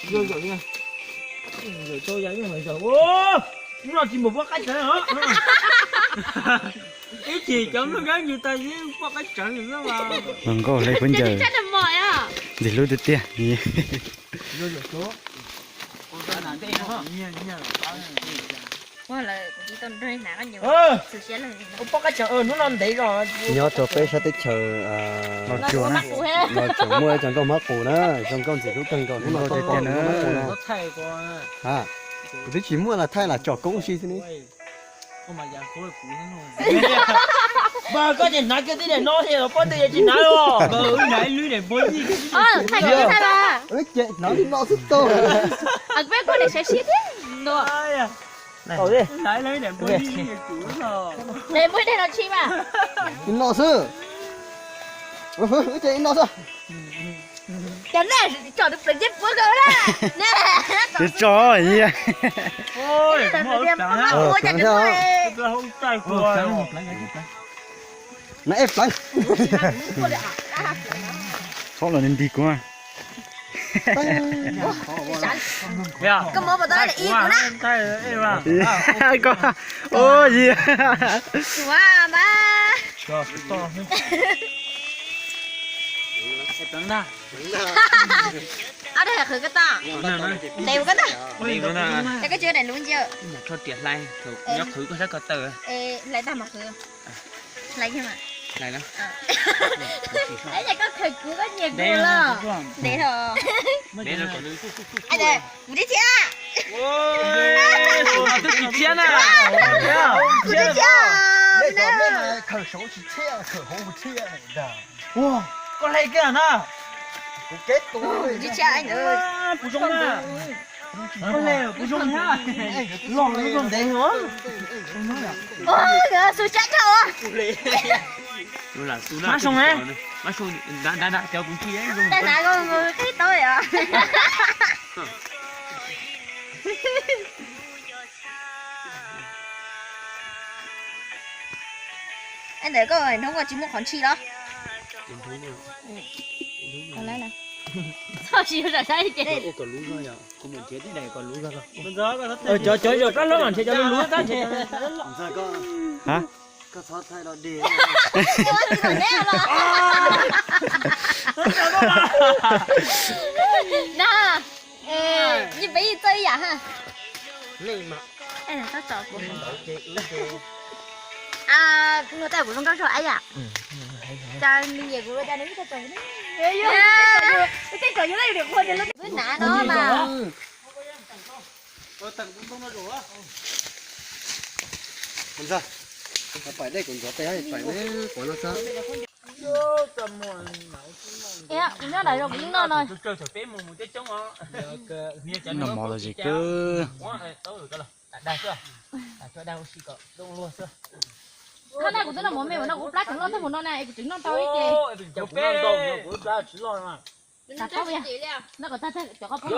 Zaum zaum, zaum tau ya zaum. Hnub no tsis mus poj qaib tsawv os. Ib chim cov nplooj nkeeb yus tas poj qaib tsawv xwb. Hluas nkauj hle khaub ncaws, ntxim hlub tiag tiag. Ua lawm kuv tsis tau nrog hnav koj nyuam. Ua poj qaib tsawv, hnub no ntev zog. Nyob rau peb sab teb chaws Los Tsuas na, los tseem muaj ib co nkauj hmab qus na, zoo nkauj ntxim hlub kawg nkaus hnub no tiag tiag na. Ha, kuv twb tsis muaj las thaij las tsom koob si xwb ne. Npawg, koj ces hnav kiag tib daim no thiab los pob tw ces tsis hnav los. Npawg, wb hnav ib lub daim npog yij. Ces hnav li no xwb tau. Peb kuj daim sawv siab thiab. Hnav ib lub daim npog yij. Daim npog dej no tsis mas. Li no xwb. Wb ces li no xwb. Cov nej tsom tus pleev ntsej puab kawg na. Tsis tsom, na ej pleev. Txhob los nti kuv. Koj muab pom tau ib kuv na. Koj, ua yig. Suav mas. Ob daim qhwv koj tau. Ntev koj tau. Es koj tsis ua daim lub ntsia. Nyob qhwv koj sab ko taw. Hlais tag mas qhwv. Hlais kiag mas. Hlais na. Koj khaws kuv koj nyiam kuv los. Ntev os. Kuv tib thiab. Kuv tib thiab na. Kuv tib thiab. Koj hlais kiag na. Kuv tib thiab. Kuv zoo na. Kuv hle, kuv zoo thiab. Los lub zoo ntev os. Xu sab dhau. Mab zoo ne. Mab zoo, nda nda nda cov kuv ntxhi zoo. Tes hnav zoo qib tau yom. Ntawm koj hnub koj tsis muaj qhov ntshis los? Txhob tsis yog zam saib ces. Cov cov zaum rab hlob los nrhiav cov luv luv tab nrhiav. Na, yeej peb yeej txawj ib yam ha. Nug taj kuv zoo nkauj zog ib yam. Cas nws nyiam kuv los cas nws twb tau tsom kuv ne. Wb tej tsom yus laj yus niam qhua tias lub twb hnav no mas. Kuv ntxawg, pais dej kuv ntxuav tes pais ne, kuv no xwb. Kuv nyob nram zos kuv yeej noj no. Noj mov los zis kawg. Koj naj kuv twb noj mov me ua no kuv plab tseem loj tag mus no na es kuv tseem noj tau ib ce. Tau, noj kom tag cov koj phob.